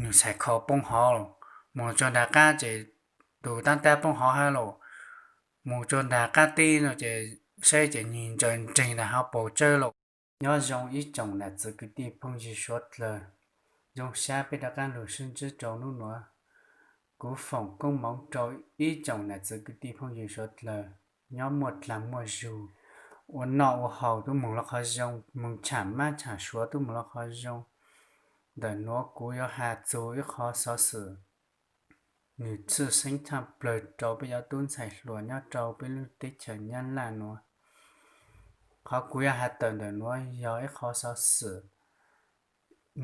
nws txhais khau poob hauv, mus tsuag nram qab ces tus tab tab poob hauv hab los, mus tsuag nram qab teb no ces saib ces nws ntsaws nreeg ntawm hauv paus tsawb los. Nyob zoo ib tsoom nam txiv kwv tij phooj ywg suav dlawg, zoo sab peb rov qab lug sib ntsib rau nub nuav. Kuv foom koob moov rau ib tsoom nam txiv kwv tij phooj ywg suav dlawg, nyob muaj dlaag muaj zug, ua noj ua haus tub moog lug qhov zoo, moog tsham mab tsham suav tub moog lug qhov zoo. Ntawm nuav kuv yuav has txug ib qhov xov xwm, nws tshwj xeeb tshaj plawg rau peb cov tub ntxhais hluas nyob rau peb lub teb chaws Nyab Laj nuav. Qhov kuv yuav has tawm ntawm nuav yog ib qhov xov xwm,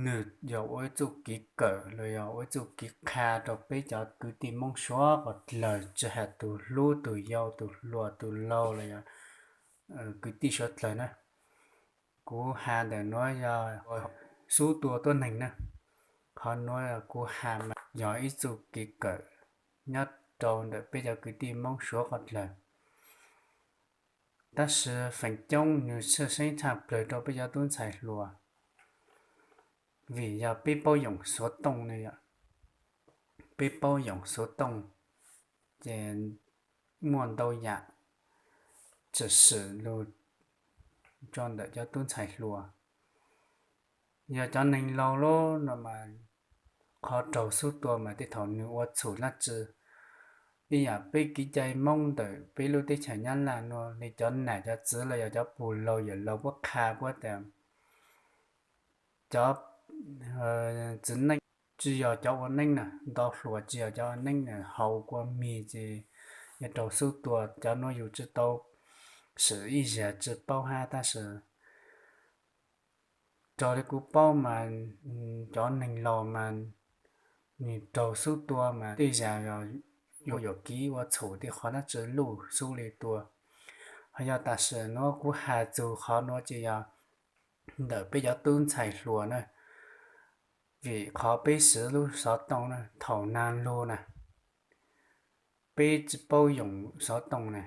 nws yog ua ib txuj kev kawm los yog ua ib txuj kev qha rau peb cov kwv tij Moob suav qhov dlawg, tsi has tug hlub tug yau tug hluas tug laug los yog kwv tij suav dlawg na. Kuv has ntawm nuav yog xub tua tuab neeg na. Qhov nuav kuv has mas yog ib txuj kev kawm nyob rau ntawm peb cov kwv tij Moob suav qhov dlawg. Tab sis feem coob nws tshwj xeeb tshaj plawg rau peb cov tub ntxhais hluas, vim yog peb paub yoom xuv tooj ne yom. Peb paub yoom xuv tooj ces muaj ntau yam tshwm sim lug rau ntawm cov tub ntxhais hluas. Yog cov neeg laug lub no mas qhov raug xub tua mas tej thaum nws ua txhum dlaab tsi, ib yam peb kev cai Moob ntawm peb lub teb chaws Nyab Laj nuav li cov nam cov txwv los yog cov pug laug yawm laug puab qha puab tas cov txiv neej tsi yog cov ua neeb na, nto hluas tsi yog cov ua neeb na, haus kua mis ces yog raug xub tua. Cov nuav yus tsi tau sim ib zag tsi paub hab, tab sis raws li kuv paub mas cov neeg laug mas nws raug xub tua mas tej zag yog yuam kev ua txhum tej qhov dlaab tsi luj xub li tua. Ho yog tam sim nuav kuv has txug qhov nuav ces yog ntawm peb cov tub ntxhais hluas na, vim qhov peb siv lub xov tooj na, thaum nag lug na, peb tsi paub yoom xov tooj na,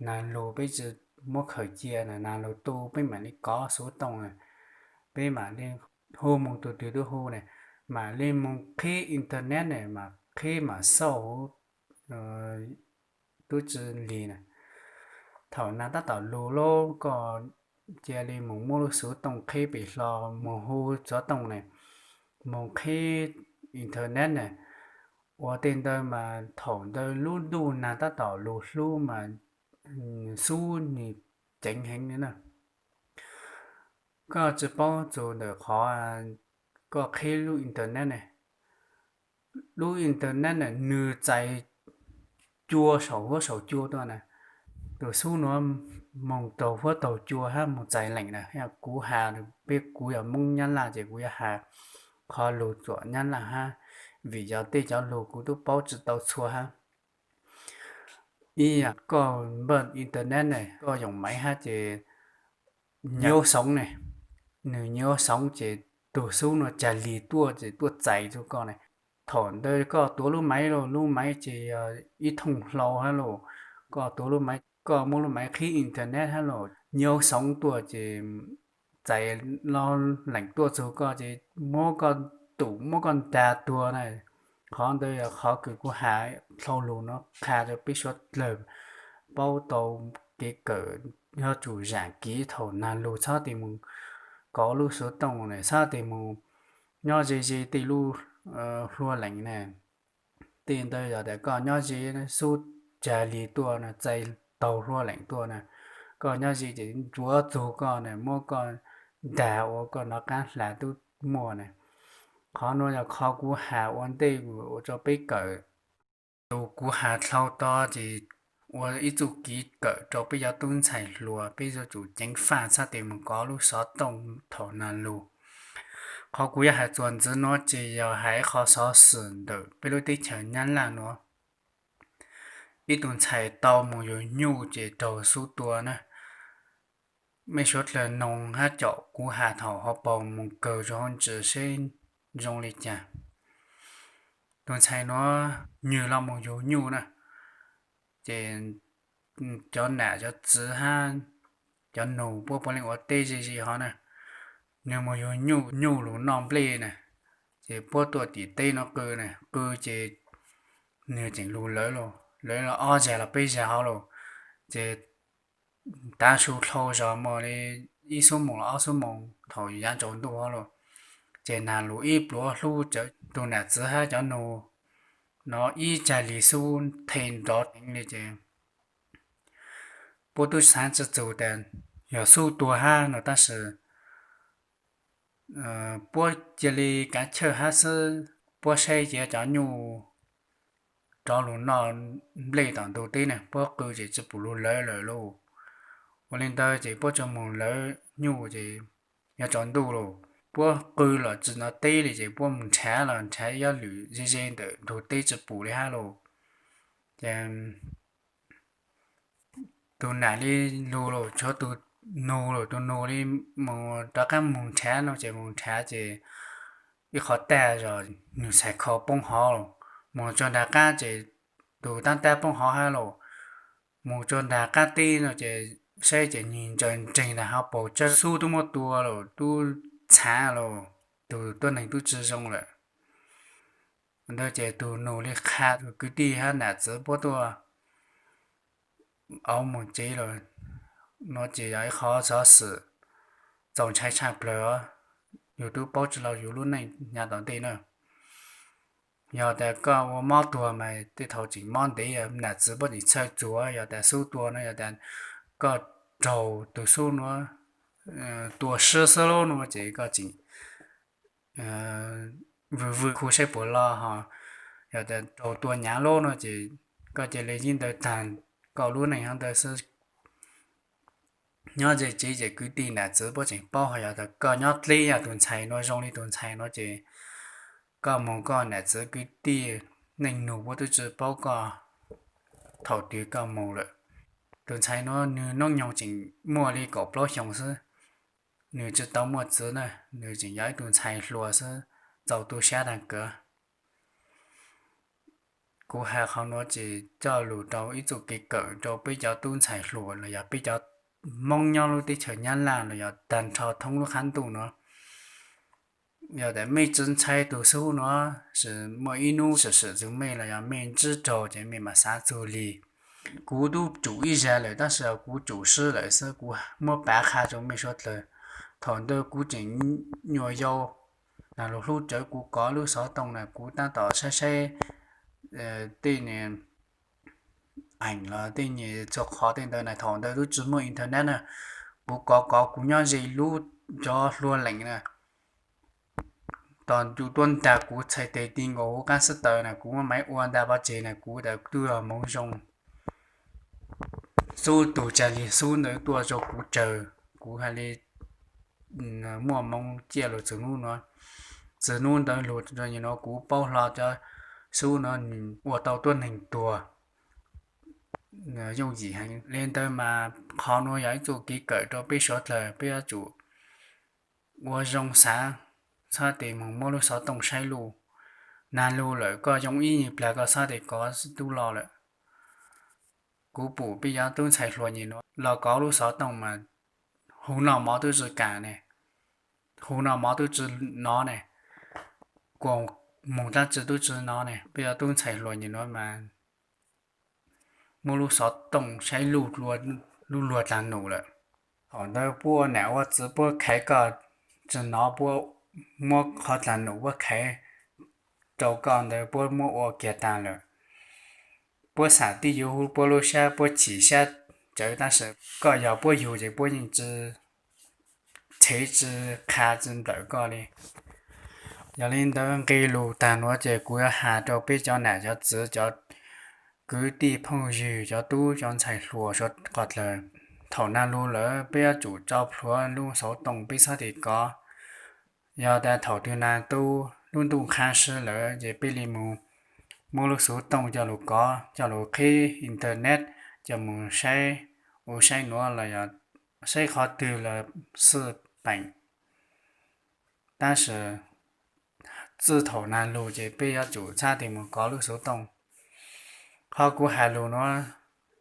nag lug peb tsi muab khaws cia na, nag lug tu peb mam li kov xuv tooj na, peb mam li hu moog tug twg tub hu na, mam li moog qhib internet na, mam qhib mam xauj huv tub tsi lig na. Thaum nag tab tom lug lub koj cia li moog muab lub xuv tooj qhib pem hlo, moog hu xov tooj na, moog qhib internet na. Ua tej ntawd mas thaum ntawd lub ntuj nag tab tom lug hlub mas xub nws ceev heev li na. Koj tsi paub txug ntawm qhov koj qhib lub internet ne, lub internet na nws txais cua saum huab saum cua tuaj na. Tus xub nuav moog taug huab taug cua hab moog txais leem na. Kuv has, peb kuv yog Moob Nyab Laj ces kuv yuav has qhov lug txuam Nyab Laj hab, vim yog tej cov lug kuv tub paub tsi tau txhua hab. Ib yam koj npaj internet ne, koj yoom maiv hab ces nyiav xoov ne, nws nyiav xoov ces tug xub nuav ca lig tuaj ces tuaj txais txug koj ne. Thaum ntawd koj tuav lub maiv los, lub maiv ces yog ib thooj hlau hab los, koj tuav lub maiv, koj muab lub maiv qhib internet hab los, nyiav xoov tuaj ces txais lo leem tuaj txug koj ces muab koj tum muab koj nrag tuag na. Qhov ntawd yog qhov kws kuv has dlhau lug nuav qha rau peb suav dlawg paub tau kev kawm, yuav tsum zaam kev thaum nag lug txhob tes moog kov lub xuv tooj na, txhob tes moog nyob ze ze tej lub hlua leem na. Tej ntawd yog tas koj nyob ze xub ca lig tuaj na, txais taug hlua leem tuaj na, koj nyob ze ces ntsuav txug koj na, muab koj nrag ua koj nov qaab hla tub muaj na. Qhov nuav yog qhov kuv has ua ntej ua rau peb kawm. Tus kuv has dlhau tod ces ua ib txuj kev kawm rau peb cov tub ntxhais hluas, peb yuav tsum ceev faj txhob tes moog kov lub xov tooj thaum nag lug. Qhov kuv yuav has txuas ntxiv nuav ces yog hais qhov xov xwm ntawm peb lub teb chaws Nyab Laj nuav. Ib tug ntxhais tau moog yug nyuj ces raug xub tua na. Mej suav dlawg noog hab caum kuv has thaum hauv paug moog kawg rua hauv ntsis seb zoo li cas. Tus ntxhais nuav nwg los moog yug nyuj na, ces cov nam cov txwv hab cov nug puab puav leej ua teb ze ze hov na. Nwg moog yug nyuj, nyuj lug noj nplej na, Ces puab tuaj tim teb no qw, qw ces nwg tseem lug lawv los, lawv ob zag los peb zag hov los, ces tav su dlhau zog muaj li ib xuab moos los ob xuab moos thaum yav tsaus ntuj hov los, ces nag lug ib pluav hlub cawv, tus nam txwv hab cov nug no ib zag li xub the nrov teev li ces puab tub xaav tsi txug tas yog xub tuag hab no tab sis puab cia li kav chawj hab xwb, puab saib cia cov nyuj rov lug noj nplej tom ntug teb ne, puab qw ces tsi pum lug lawv lawm lauj. Ua li ntawd ces puab tsuas moog lawv nyuj ces yuav tsaus ntuj lauj, puab qw los tsi nov teb li ces puab moog nrhav los nrhav ib lwm ze ze ntawm ntug teb tsi pum li hab lauj. Ces tus nam li lug los tshuav tus nug los, tus nug li moog rov qaab moog nrhav no ces moog nrhav ces ib qhov tag zog nwg txhais khau poob hov los, moog tsuag nraag qaab ces tus taab tab poob hov hab los, moog tsuag nraag qaab teb no ces saib ces nwg ntsaws nreeg ntag hov paug tsawb xub tub muab tua los tub txhav los, tus tuab neeg tub tsi zoo lawm. Ntawd ces tus nug li qha tus kwv tij hab nam txwv puab tuaj auv moog tsev lawm no ces yog ib qhov xov xwm txaus ntshai tshaj plawg os. Yug tub paub tsi lug yug lub neej nyav tom ntej na. Yog tas koj ua mob tuag mas tej thaum tseem mob ntev, nam txwv puab tseem txhawj txug, yog tas xub tua no yog tas koj raug tus xub nuav tua swb xwb lub nuav ces koj tseem vwm vwm khu saib puas loj hos, yog tas raug tua nyav lub nuav ces koj cia li yeej ntawd tag koj lub neej hov ntawd xwb. Nyob ze tsev ces kwv tij nam txwv puab tseem paub, hos yog tas koj nyob dleb yog tus ntxhais nuav zoo li tus ntxhais nuav ces koj moog koj nam txwv kwv tij neej nug puab tub tsi paub koj thaum twg koj moog lawm. Tus ntxhais nuav nwg noob nyoog tseem muaj li kaum plaub xyoos xwb, nwg tsi tau muaj txwv na, nwg tseem yog ib tug ntxhais hluas xwb, txaus tu sab taag kawg. Kuv has qhov nuav ces coj lug rau ib txuj kev kawm rau peb cov tub ntxhais hluas los yog peb cov Moob nyob lub teb chaws Nyab Laj los yog taag nrho thoob lub qab ntuj nuav. Yog tas mej tsi ntshai tug xub nuav, sis muaj ib nub sim sim txug mej los yog mej ntsib raug ces mej mam xav txug li. Kuv tub tsum ib zag lawm tab sis kuv tsum swb lawm xwb, kuv muab pav qha rau mej suav dlawg. Thaum ntawd kuv tseem nyuam yaus, nag lug hlub tsawv kuv kov lub xov tooj na, kuv tab tom saib saib tej niag eem los tej niag txhua qhov tej ntawd na, thaum ntawd tub tsi muaj internet na. Kuv kov kov kuv nyob ze lub cov hlua leem na, tos yus tuaj nrag kuv txhais tes ti nkaus huv qab xwb taws na, kuv muab maiv ua nta pov tseg na, kuv tas twb yog hmoov zoo. Xub tug tsag li xub ntawd tuaj rau kuv tsawg, kuv hais li muaj hmoov ciaj lug txug nub nuav. Txug nub ntawd lug rau nim nuav kuv paub hlo cov xub nuav nws ua tau tuab neeg tuag yooj yim heev li ntawd mas qhov nuav yog ib txuj kev kawm rau peb suav dlawg, peb yuav tsum ua zoo xav, txhob tes moog muab lub xov tooj saib lug. Nag lug lawm koj yoo ib nyuag plag koj txhob tes kov tub loj lawm. Kuv pum peb cov tub ntxhais hluas nim nuav los kov lub xov tooj mas hu noj mov tub tsi kam ne, hu noj mov tub tsi nov ne, kuas moog dlaab tsi tub tsi nov ne, peb cov tub ntxhais hluas nim nuav mas muab lub xov tooj saib lub luag dlaag num lawm. Thaum ntawd puab ua nam ua txiv puab khaiv koj tsi nov, puab muab qhov dlaag num puab khaiv rau koj ntawd puab muab ua kiag taag lawm. Puab xam tib yuav huv puab lub sab, puab chim sab tsawv, tab sis koj yog puab yug ces puab yeej tsi tshev tsi qha tsi nplawm koj li. Yog li ntawd nqe lug taag nuav ces kuv yuav has rau peb cov nam cov txiv, cov kwv tij phooj ywg, cov tub cov ntxhais hluas suav dlawg, thaum nag lug lawm peb yuav tsum tso plhuav lub xov tooj, peb txhob tes kov. Yog tas thaum twg nag tu lub ntuj qha si lawm ces peb li mus muab lub xov tooj coj lug kov, coj lug qhib internet, coj mus saib u saib nuav los yog saib qhov twg los xwj peem. Tab sis txij thaum nag lug ces peb yuav tsum txhob tes mus kov lub xov tooj. Qhov kuv has lug nuav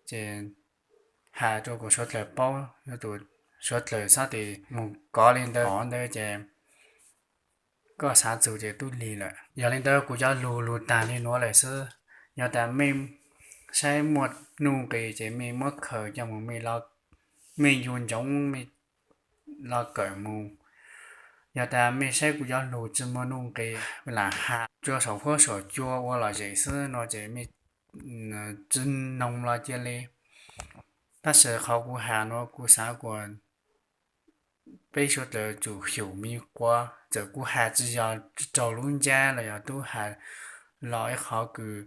ces has rau kuas suav dlawg paub, yuav tsum suav dlawg txhob tes mus kov li ntawd. Qhov ntawd ces koj xav txug ces tub lig lawm. Yog li ntawd kuv cov lug lug tag li nuav lawm xwb. Yog tas mej saib muaj nuj nqis ces mej muab khaws coj moog, mej yuav ntsoov mej los kawm moog. Yog tas mej saib kuv cov lug tsi muaj nuj nqis, lam has rua saum huab saum cua ua lom zem xwb no ces mej tsi noog los cia li. Tab sis qhov kuv has nuav kuv xav kuas peb suav dlawg tsum xyum me quav, txawm kuv has tsi yog raug lub ncab los yog tub has los ib qhov kws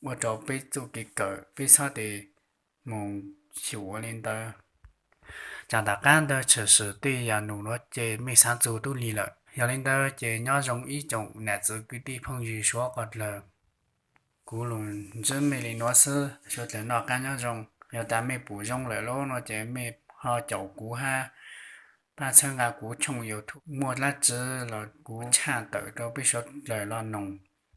ua rau peb txuj kev kawm peb txhob tes moog xyum ua li ntawd. Caag tom qab ntawd tshwm sim tej yam num nuav ces mej xaav txug tub lig lawm. Yog li ntawd ces nyob zoo ib tsoom nam txiv kwv tij phooj ywg suav dlawg. Kuv lug ntsib mej li nuav xwb, suav dlawg noj qab nyob zoo. Yog tas mej pum zoo lawm lub no ces mej ho caum kuv hab pab txhawb nqa kuv channel YouTube, muaj dlaab tsi los kuv tshaj tawm rau peb suav dlawg los noog.